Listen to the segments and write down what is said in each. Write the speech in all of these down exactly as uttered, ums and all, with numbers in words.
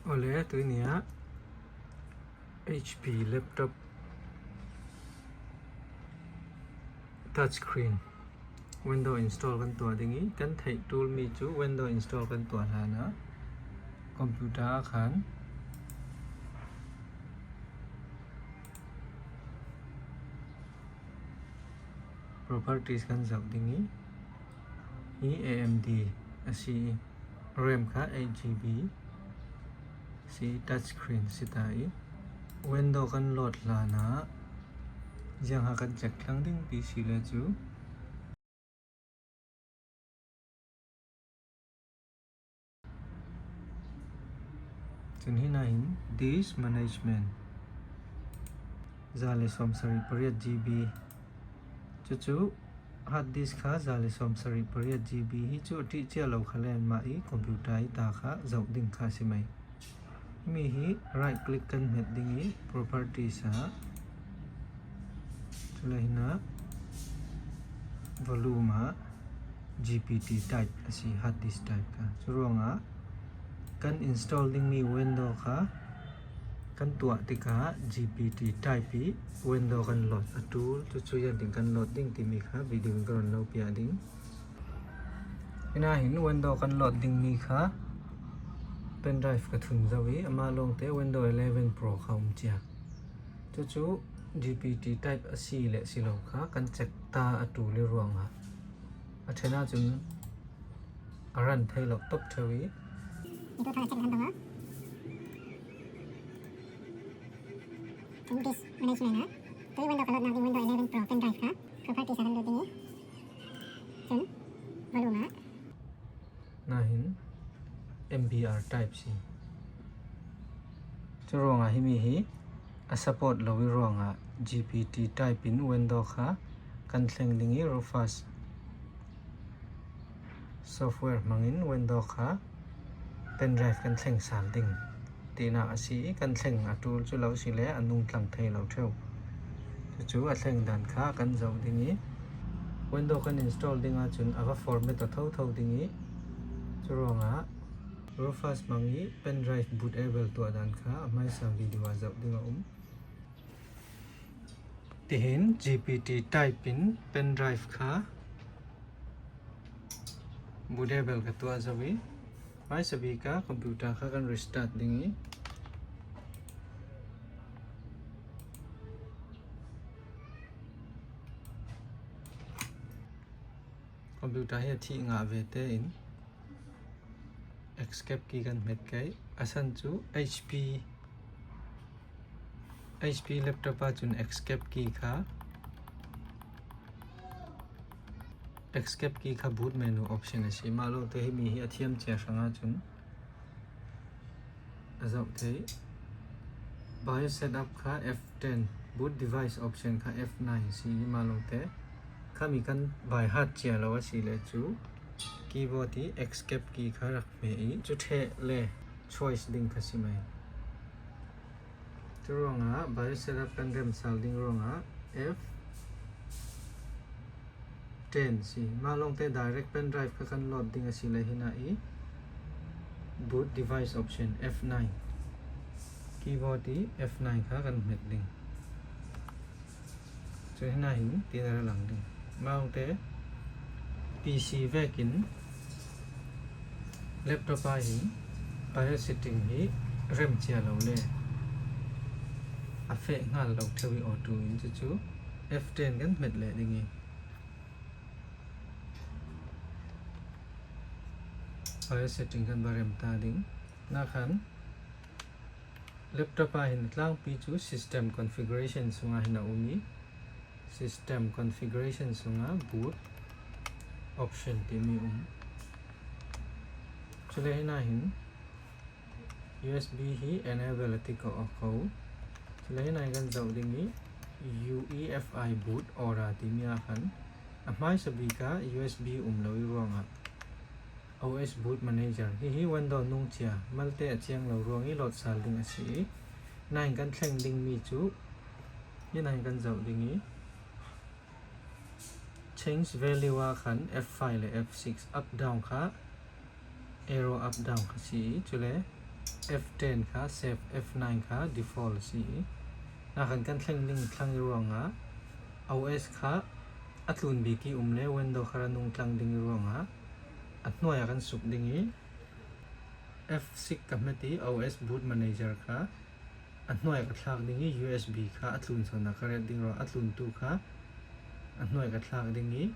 Awle, tuni ah H P laptop touchscreen Windows install kan tuah ding hi. Kan theih tul mi cu Windows install kan tuah hlan ah computer ah khan properties kan zoh ding hi. Hi A M D a si i, RAM kha eight G B si, touchscreen si ta i, Windows kan load hlan ah ziang ha kan check thlang ding ti si le cu, cun hi nain disk management za le sawmsarih pariat G B, cucu hard disk kha za le sawmsarih pariat G B hi cu a ṭih cia lo kha len mah i computer i ta kha zoh ding kha si mai. Himi hi right click kan hmet ding i properties ah, cule hin ah volume ah G P T type a si, hard disk type kha. Cu ruangah kan install dingmi Windows kha kan tuah tikah G P T type i Windows kan load a ṭul, cucu ziangtin kan load ding timi kha video in ka run lo piah ding. Hi nain Windows kan load dingmi kha pendrive ka thun zo i, amah lawngte Windows eleven Pro kha um cia. Cucu G P T type a si le si lo kha kan check ta a ṭul i ruangah a ṭhen ahcun a run thei lo top ṭheu i. Disk management ah, tui Windows ka load nak ding Windows eleven Pro pendrive kha properties ah kan lut ding i, cun volume ah nain M B R type si. Cu ruangah himi hi a support lo i ruangah G P T type in Windows kha kan thleng ding i, Rufus software hmangin Windows kha pendrive kan thleng sal ding tinak a si i, kan thleng a ṭul cu lo si le a nung tlang thei lo ṭheu. Cucu a thleng dan kha kan zoh ding i, Windows kan install ding ahcun a va format aw thotho ding i, cu ruangah Rufus hmang i pendrive bootable tuah dan kha a hmaisa video ah zoh ding a um. Tihin G P T type in pendrive kha bootable ka tuah zo i, hmaisabik ah computer kha kan restart ding i, computer hi a thih ngah ve tein escape key kan hmet kai. A san cu H P, H P laptop ahcun escape key kha, escape key kha boot menu option a si. Mah lawngte himi hi a thiam cia hrang ahcun a zoh thei. BIOS setup kha F ten, boot device option kha F nine si i, mah lawngte khami kan by heart cia lo a si le cu keyboard i escape key kha rak hme i, cu ṭheh le choice ding kha si mai. Cu ruangah BIOS setup kan rem sal ding ruangah F ten si. Mah lawngte direct pendrive kha kan load ding a si le hin ah i boot device option F nine, keyboard i F nine kha kan hmet ding. Cu hin ah hin tin a ra lang ding. Mah lawngte P C vekin laptop ah hin BIOS setting hi rem cia lo le a feh hngal lo ṭheu i auto in cucu F ten kan hmet leh ding i, BIOS setting kan va rem ta ding. Nakhan laptop ah hin a tlangpi cu system configuration sungah hin a um i, system configuration sungah boot option timi um. Cule hin ah hin U S B hi enable a ti ko a ko. Cule hin ah hin kan zoh ding i, U E F I boot order timi ah khan a hmaisabik ah U S B um lo i ruangah O S Boot Manager. Hihi Windows nung cia malte a ciang lo ruang i load sal ding a si i, nain kan thleng dingmi cu hi nain kan zoh ding i, change value ah khan F five le F six, up down kha, arrow up down kha si i, cule F ten kha save, F nine kha default a si i. Nakhan kan thleng ding thlang i ruangah OS kha a tlun bik i um le window kha ra nung tlang ding i ruangah a hnuai ah kan suk ding i, F six ka hmet i OS boot manager kha a hnuai ah ka thlak ding i, USB kha a tlun sawn ah ka ret ding ruang a tluntu kha a hnuai ah ka thlak ding i,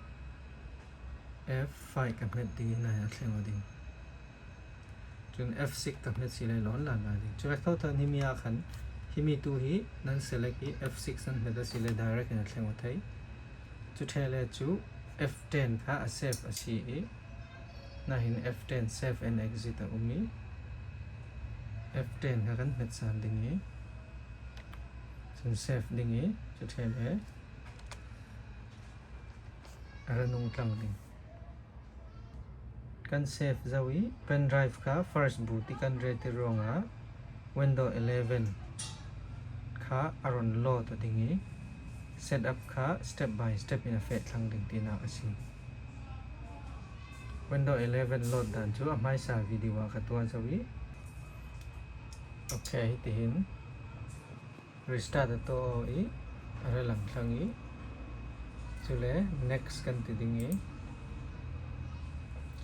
F five ka hmet ding i, nai a thleng aw ding. Cun F six ka hmet si le lawn la la ding. Cu vek thotho himi ah khan himi tu hi nan select i F six nan hmet a si le direct in a thleng aw thei. Cu ṭheh le cu F ten kha a save a si i, nahin F ten save and exit a um i, F ten kha kan hmet san ding i, cun save ding i, cu ṭheh le a ra nung tlang ding. Kan save zo i, pen drive kha first boot i kan ret i ruangah window eleven kha a run load aw ding i, setup kha step by step in a feh thlang ding tinak a si. Window eleven load dan cu a hmaisa video ah ka tuah zo i, ok, hitihin restart a tuah aw i, a ra lang thlang i, cule next kan ti ding i,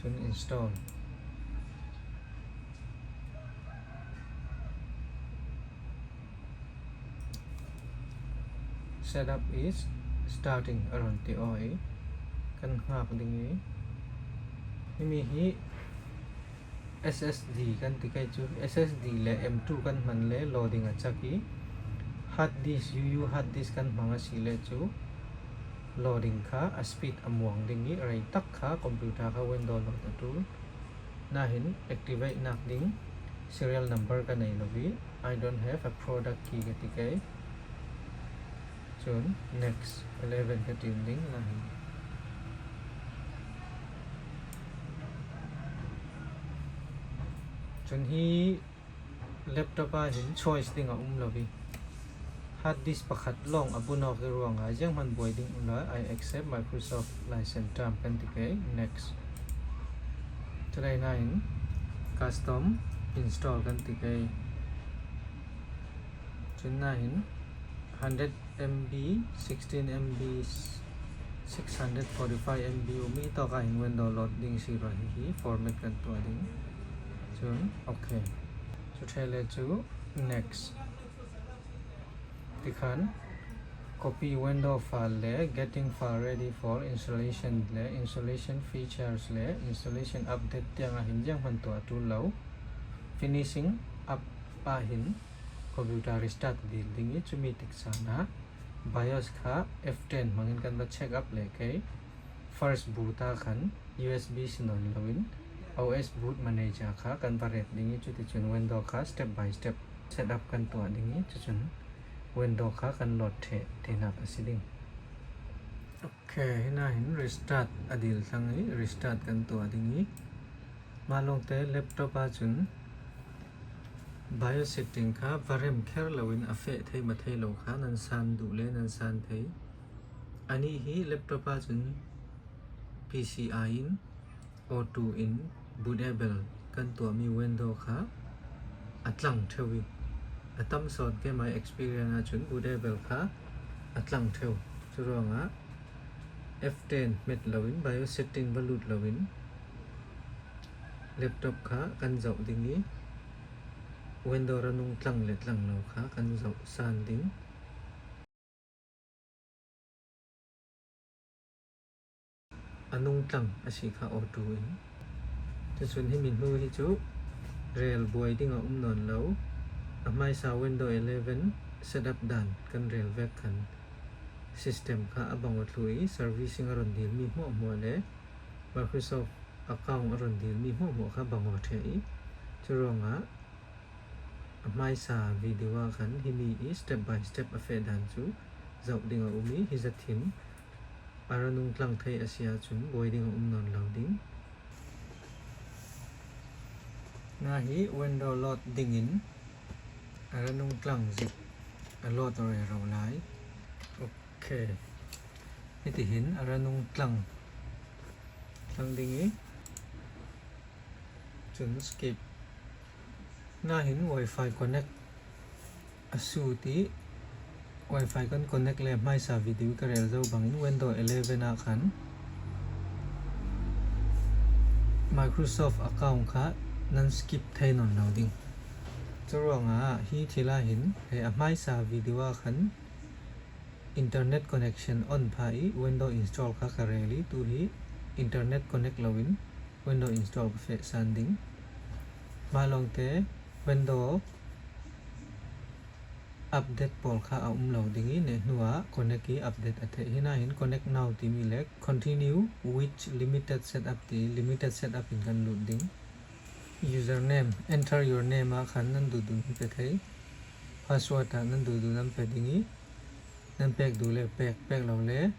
cun install. Setup is starting a run ti aw i, kan hngak ding i, himi hi S S D kan ti kai cu, S S D le M two kan hman le loading a cak i, hard disk, U U hard disk kan hmang a si le cu loading kha a speed a muang ding i, rei tak kha computer kha window load a ṭul. Nahin activate nak ding serial number ka nei lo i, I don't have a product key ka ti kai. Cun next eleven ka ṭim ding nahin. Cun hi laptop ah hin choice ding a um lo i, hard disk pakhat lawng a bun awk i ruangah zianghman buai ding um lo, I accept Microsoft license term kan ti kai, next. Cule nain custom install kan ti kai. Cun nain hundred M B, sixteen M B, six hundred forty-five M B um i, tawk ah hin window load ding si rua hi, hi format kan tuah ding. Cun ok. Cu ṭheh le cu next. Tikhan copy window file le getting file ready for installation le installation features le installation update tiang ah hin zianghman tuah a ṭul lo. Finishing up ah hin computer restart dil ding i, cumi tiksan ah BIOS kha F ten hmangin kan va check up le kei. First boot ah khan U S B si nawn loin O S boot manager kha kan va ret ding i, cuticun window kha step by step setup kan tuah ding i, cucun window kha kan load ṭheh tinak a si ding. Ok, hinahin restart a dil thlang i, restart kan tuah ding i, mah lawngte laptop ah cun BIOS setting kha va rem kher loin a feh thei ma thei lo kha nan san duh le nan san thei. Anih hi laptop ah cun P C I in auto in bootable kan tuahmi window kha a tlang ṭheu i, a tam sawn keimah experience ah cun bootable kha a tlang ṭheu. Curuangah F ten hmet loin, BIOS setting va lut loin laptop kha kan zoh ding i, window ra nung tlang le tlang lo kha kan zoh san ding. A nung tlang a si kha auto in. Cucun himi hnu hi cu rel buai ding a um nawn lo. A hmaisa window eleven setup dan kan rel vek khan system kha a bang aw thlu i, servicing a run dilmi hmuahhmuah le Microsoft account a run dilmi hmuahhmuah kha bang aw ṭheh i, curuangah a hmaisa video ah khan himi i step by step a feh dan cu zoh ding a um i, hi zat hin a ra nung tlang thei a si ahcun buai ding a um nawn lo ding. Na hi window load dingin a ra nung tlang zik a load rero lai. Ok. Hitihin a ra nung tlang, tlang ding i, cun skip. Nahin Wi-Fi connect a sut i, Wi-Fi kan connect le hmaisa video ka rel zo bangin Windows eleven ah khan Microsoft account kha nan skip thei nawn lo ding. Churuangah hi thil ah hin, eh, a hmaisa video ah khan internet connection on pha i Windows install kha ka rel i, tu hi internet connect loin Windows install ka feh san ding. Hmalawngte Windows update pawl kha a um lo ding i, neh hnuah connect i update a theih. Hi nahin connect now ti mi le continue with limited setup ti, limited setup in kan lut ding. Username, enter your name ah khan nan duhduh nan pe thei. Password ah nan duhduh nan pe ding i, nan pek duh le pek, pek lo le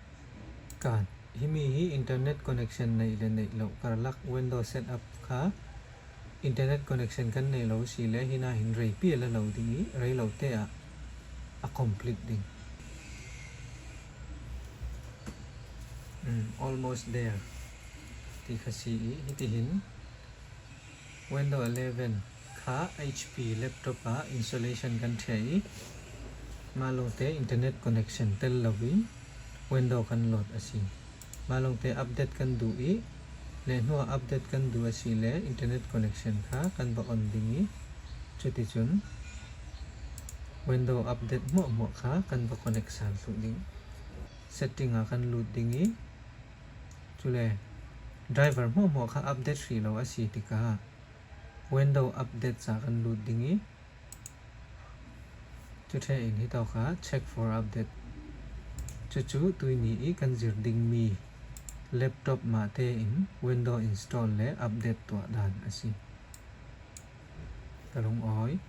kat. Hi mi hi internet connection nei le neih loh karlak, Windows setup kha internet connection kan nei lo si le hi nahin rei pial a lo ding i, rei lote ah a complete ding. Mm, almost there ti kha si i, hitihin Windows eleven kha H P laptop ah installation kan thei i, hmalawngte internet connection tel loin Windows kan load a si. Hmalawngte update kan duh i, neh hnuah update kan duh a si le internet connection kha kan va on ding i, chuticun Windows update hmuahhmuah kha kan va connect san thluh ding. Setting ah kan lut ding i, chule driver hmuahhmuah kha update hrih lo a si tikah Windows update ah kan lut ding i, chuthein hitawkah check for update. Cucu tuini i kan zir ding mi laptop mahte in Windows install le update tuah dan a si. Ka lungawi.